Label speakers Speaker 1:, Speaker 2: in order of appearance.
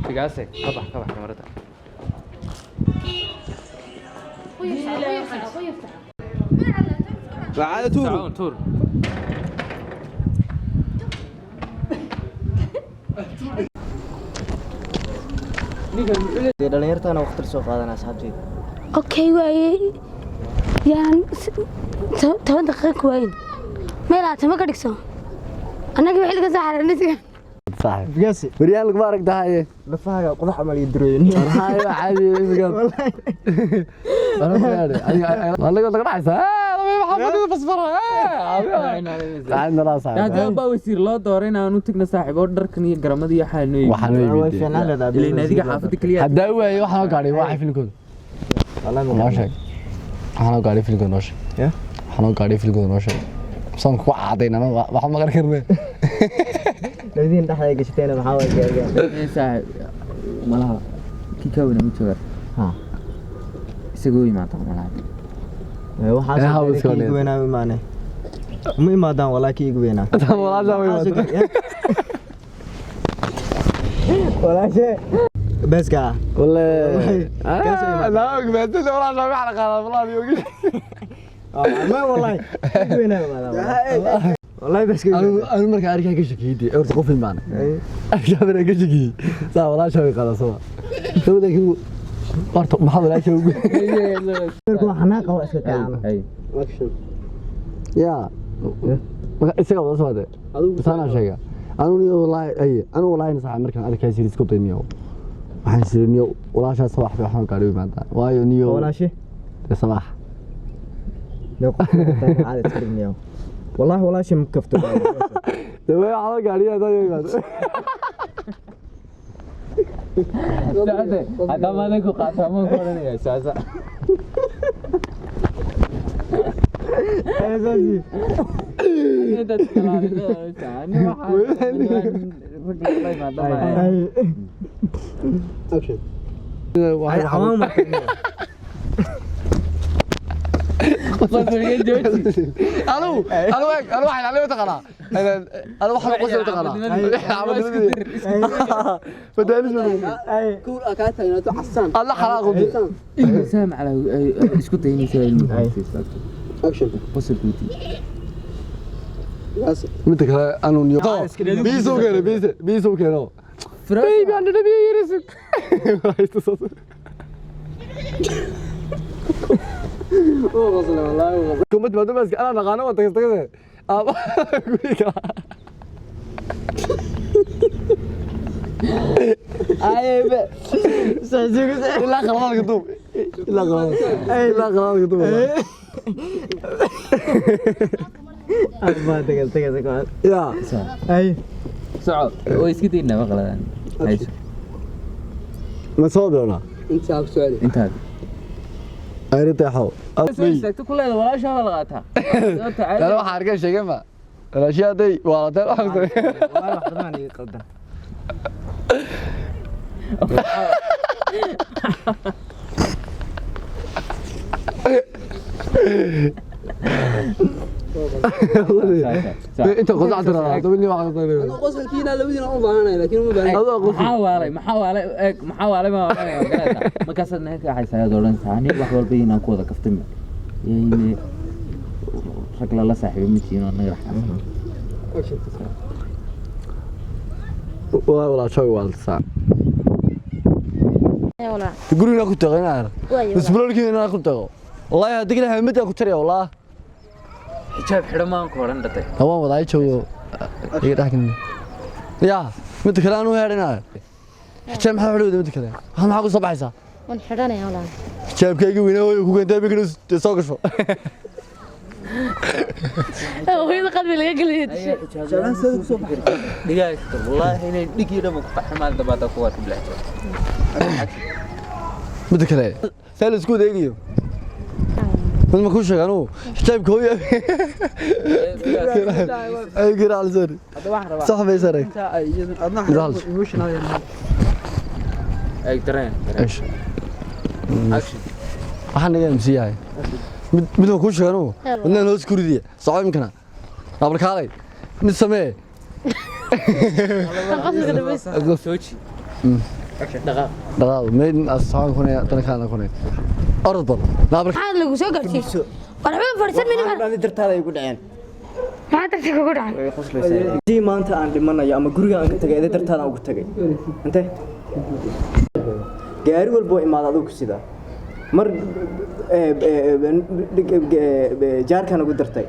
Speaker 1: Bigaase ka bax, ka bax kamarada.
Speaker 2: Waa tuur.
Speaker 1: Socon, tuur.
Speaker 3: Dee dhalinyartaana waqti soo qaadanaa asxaabteyda.
Speaker 4: Okay, waaye yaan 10 daqiiqo ku waayin meel aad tama ka dhigso annagii wixii laga soo xaraynaysiga.
Speaker 2: Saaxiib.
Speaker 3: Bigaasi.
Speaker 2: Waryaal laguma aragtahay.
Speaker 3: Lafahaaga qodax camal iyo durooyin.
Speaker 2: Waxaa caadi imiga. Walahi laga dhacaysa. Maxamed fasfara.
Speaker 1: Haddii baa wasiir loo dooray inaan u tagno saaxiib oo dharkan iyo garamada iyo waxaa noo
Speaker 2: Waxaa noo
Speaker 3: Way
Speaker 2: iibiyey.
Speaker 3: fiicnaan leedahay.
Speaker 1: Ileen adiga xaafadda keliya.
Speaker 2: Haddaa waayo waxaan oo gaadhay waa xifilkooda. Noo sheeg. Waxaan oo gaadhay filkooda noo sheeg.
Speaker 3: Yeah?
Speaker 2: Waxaan oo gaadhay filkooda noo sheeg. Saan ku cadayn ana waxa ma garan karne.
Speaker 3: Labadiin dhexda ay gashateen maxaa waay gaariga?
Speaker 1: Ee, saaxiib malaha kii ka weyna ma joogaa?
Speaker 3: Ha.
Speaker 1: Isagoo imaata malaha.
Speaker 3: Waxaa
Speaker 2: Eh,
Speaker 3: soo
Speaker 2: ha,
Speaker 3: kii igu weynaa u imaanay. Uma imaadaan walaa kii igu weynaa.
Speaker 2: Walaasha way imaadaan.
Speaker 3: Walaashe. Beeska.
Speaker 2: Wallahi.
Speaker 3: Kaas way imaadaan.
Speaker 2: La og baadil walaasha waxa la qaadaa wallahi ogi.
Speaker 3: Ma wallahi. Igu weynaa u imaadaan. Wallahi beeska.
Speaker 2: Anu markaa arkaa ka shakiyay horta qof imaanay. Arkaa markaa ka shakiyay. Saa walaasha way qaadaa soo. Soo laakiin horta maxaa walaasha ugu.
Speaker 3: Markuu xanaaqa waa iska kacana.
Speaker 1: Ay.
Speaker 2: Ya. Marka isaga wada soo Adigu saana sheega. Anu niyo wallahi ay anu wallahi sax markaan arkaa series ku dayniyo. Waxaan sirniyo walaasha sabax waxaan gaadhay maanta. Waayo niyo.
Speaker 3: Walaashe.
Speaker 2: Sabax.
Speaker 3: Loo qof caadi iska dhignayo. Wallahi walaashe ma kafto.
Speaker 2: Dawaa waxaan gaadhay ayaa imaado.
Speaker 1: Saade, haddaa maadan ku qaato ama ku odhanaya saasa. Intaad iskalaadinaysa, ani waxaan rag la imaada maaha.
Speaker 3: Ay xawaan marka.
Speaker 1: Qosolka jooji.
Speaker 2: Anu anu anu waxaan aniga taqaanaa. Anu waxaan qosol taqaanaa. Badaalis ma.
Speaker 5: Kuul kaa taagnaato casaan.
Speaker 2: Allah xalaaqo.
Speaker 1: Saam calaa isku daynaysaa ilmuhu.
Speaker 5: Action.
Speaker 1: Qosolka jooji.
Speaker 2: Midda kale anu niyo. Biiso keeno biiso biiso keeno. Baby aan dhabiyo yarisu. Kumad maadu bas ana naqaano waa tagas tagas. Aba guriga. Ilaa qaladaadka duub. Ilaa qaladaadka. Ilaa qaladaadka duub.
Speaker 3: Ma tagas tagas ka.
Speaker 2: Ya.
Speaker 3: Ay.
Speaker 1: Soco, way iska daynaa ma qaladaan. Hayso.
Speaker 2: Ma soo doona.
Speaker 5: Intaa ku soo
Speaker 1: Intaad.
Speaker 2: Ayri taxo.
Speaker 1: Soo istaagto ku leedahay walaashaa waa la qaataa. Sababta caadi.
Speaker 2: Dad waxa arkay sheegay ma. Walaashaday waa la tan waxa.
Speaker 3: Wallahi wax badan iga qaldan.
Speaker 2: Inta qosac tiraa, dabni waxa qosay.
Speaker 5: Qosolkiina labadiina u baahanay laakiin uma baahan.
Speaker 2: Adoo qosay.
Speaker 1: Maxaa waalay, maxaa waalay, eeg, maxaa waalay, ma waalay, waa garanaysaa. Markaasaad naga kaxaysaa ayaad odhanaysaa, ani wax walba inaan ku wada kaftami. Yayne, rag lala saaxiibay ma tihiin oo naga raxsan.
Speaker 2: Waa walaashay waa la. Guriga ku tago inaar. Isbulolkiina ku tago. Wallahi hadii kale hamid ku tariya wallahi.
Speaker 1: Xijaab xidho maan ku odhan dhatay.
Speaker 2: Hawaan wadaay joogo. Iga dhaxkin. Ya, mid kale aan u heerinayo. Xijaab maxaa xidhowda mid kale? Waxa maxaa ku soo baxaysaa?
Speaker 4: Waan xidhanaya walaal.
Speaker 2: Xijaabkayga weynaa way ku keentay bikino soo gasho.
Speaker 4: Hooyada qalbi laga geliyay.
Speaker 1: Dhigaysta, wallaahi inay dhigii dhan ku qaxay maalin dambe haddaa kuwaad ku bilaacdo.
Speaker 2: Mid kale. Seel isku deegiyo. Mid ma ku sheeg anuu xijaabka hooyo. Ay garaal sar.
Speaker 1: Hadda waxaan rabaa.
Speaker 2: Sax bay sare.
Speaker 5: Adna emotional.
Speaker 1: Eeg, dareen, dareen.
Speaker 2: Eish.
Speaker 1: Action.
Speaker 2: Waxaan naga MC yahay. Mid mid ma ku sheeg anuu. Midna hoos ku ridiya. Soco imkana. Abar kaalay. Mid samee.
Speaker 4: Qosolka dhameys.
Speaker 1: Sooji. Dhaqaaq.
Speaker 2: Dhaqaaq meydin asxaan kunay dankaana kunay orod bal naabal.
Speaker 4: Maxaa lagu soo gaarsiiyey? War waxba fadhiisan mayno.
Speaker 3: Waxaan dartaada ay igu dhaceen.
Speaker 4: Maxaa darta kugu dhacay?
Speaker 3: Way qoslaysaa. Haddii maanta aan dhimanayo ama guriga aan ka tagay, ida dartaada aan ugu tagay. Intee gaari walba oo imaada adigu ku sidaa mar jaarkaan ugu dartay.